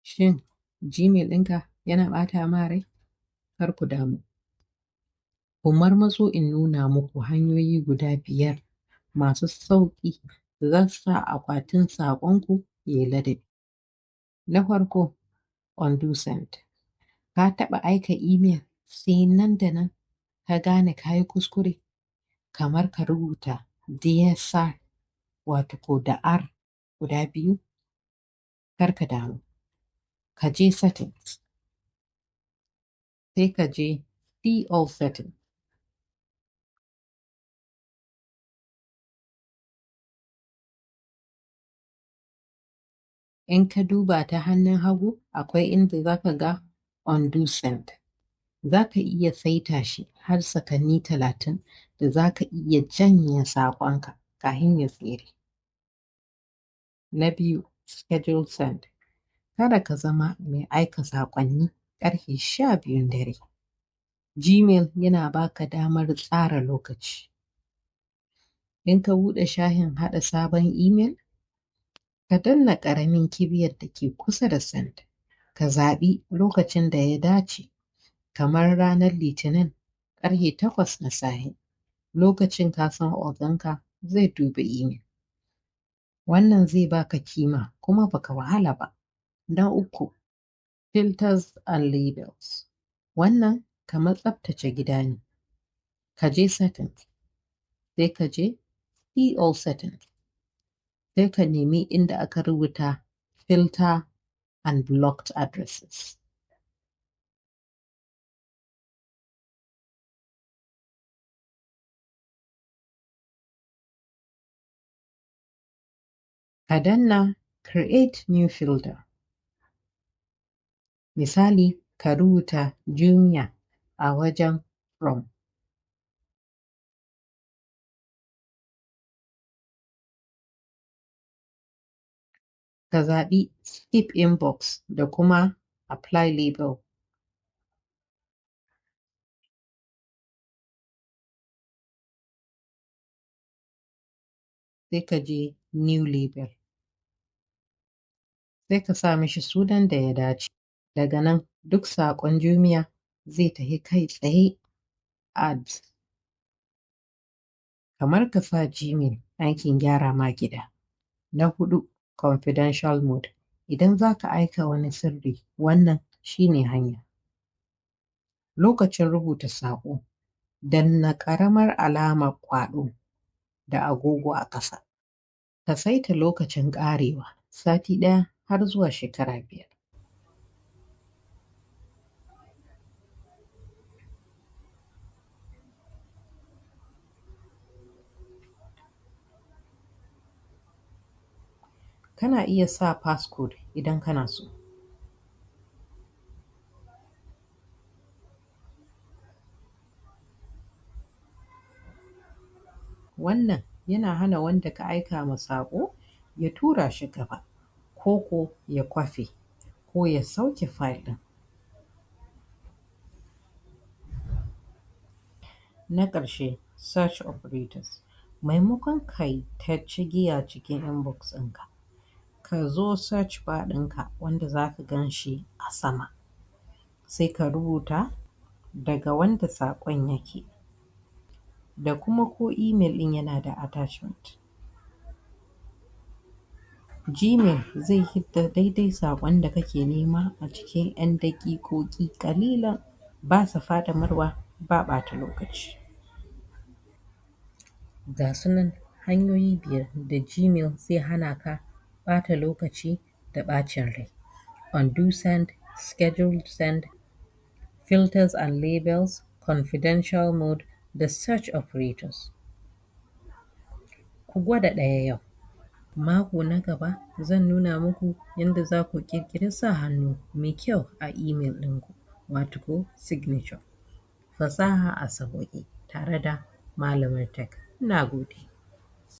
Shin Gmail ɗinka yana ɓata ma rai? Kar ku damu. Ku marmatso in nuna muku hanyoyi guda 5 masu sauƙi da za su sa akwatin saƙonku ya yi ladabi. Na farko, undo send. Ka taɓa aika email sai nan da nan ka gane ka yi kuskure, kamar ka rubuta "Dear Sir" wato ko da R guda biyu? Kar ka damu. Ka je settings, sai ka je see all settings. In ka duba ta hannun hagu, akwai inda za ka ga undo send. Za ka iya saita shi har sakanni 30 da za ka iya janye saƙonka kafin ya tsere. Na biyu, schedule send. Kada ka zama mai aika saƙonni ƙarfe 12 dare. Gmail yana ba ka damar tsara lokaci. In ka buɗe shahin haɗa sabon email, ka danna ƙaramin kibiyar da ke kusa da send. Ka zaɓi lokacin da ya dace, kamar ranar Litinin ƙarfe 8 na safe, lokacin ka san oganka zai duba email. Wannan zai baka kima kuma baka wahala ba. Na uku, filters and labels. Wannan kamar tsaftace gida ne. Ka je settings, sai ka je see all settings. Sai ka nemi inda aka rubuta filter and blocked addresses. Ka danna create new filter. Misali, ka rubuta Jumia a wajen from. Ka zaɓi skip inbox da kuma apply label. Sai ka je new label. Sai ka sa mishi sunan da ya dace. Daga nan duk saƙon Jumia zai tafi kai tsaye ads. Kamar ka sa Gmail aikin gyara ma gida. Na huɗu, confidential mode. Idan za ka aika wani sirri, wannan shi ne hanya. Lokacin rubuta saƙo, danna ƙaramar alamar kwaɗo da agogo a ƙasa. Ka saita lokacin ƙarewa, sati ɗaya har zuwa shekara 5. Kana iya sa passcode idan kana so. Wannan yana hana wanda ka aika ma saƙo ya tura shi gaba ko ya kwafe ko ya sauke fayil ɗin. Na ƙarshe, search operators. Maimakon ka yi ta cigiya cikin inbox ɗinka, ka zo search bar ɗinka wanda za ka gan shi a sama. Sai ka rubuta daga wanda saƙon yake da kuma ko email ɗin yana da attachment. Gmail zai fidda daidai saƙon da kake nema a cikin 'yan daƙiƙoƙi ƙalilan, ba safa da marwa ba ɓata lokaci. Ga su nan hanyoyi 5 da Gmail zai hana ka ɓata lokaci da ɓacin rai. Undo send, scheduled send, filters and labels, confidential mode da search operators. Ku gwada ɗaya yau. Mako na gaba zan nuna muku yanda za ku ƙirƙiri sa hannu mai kyau a email ɗinku, wato ko signature. Fasaha a sawwaƙe tare da Malamar Tech. Na gode.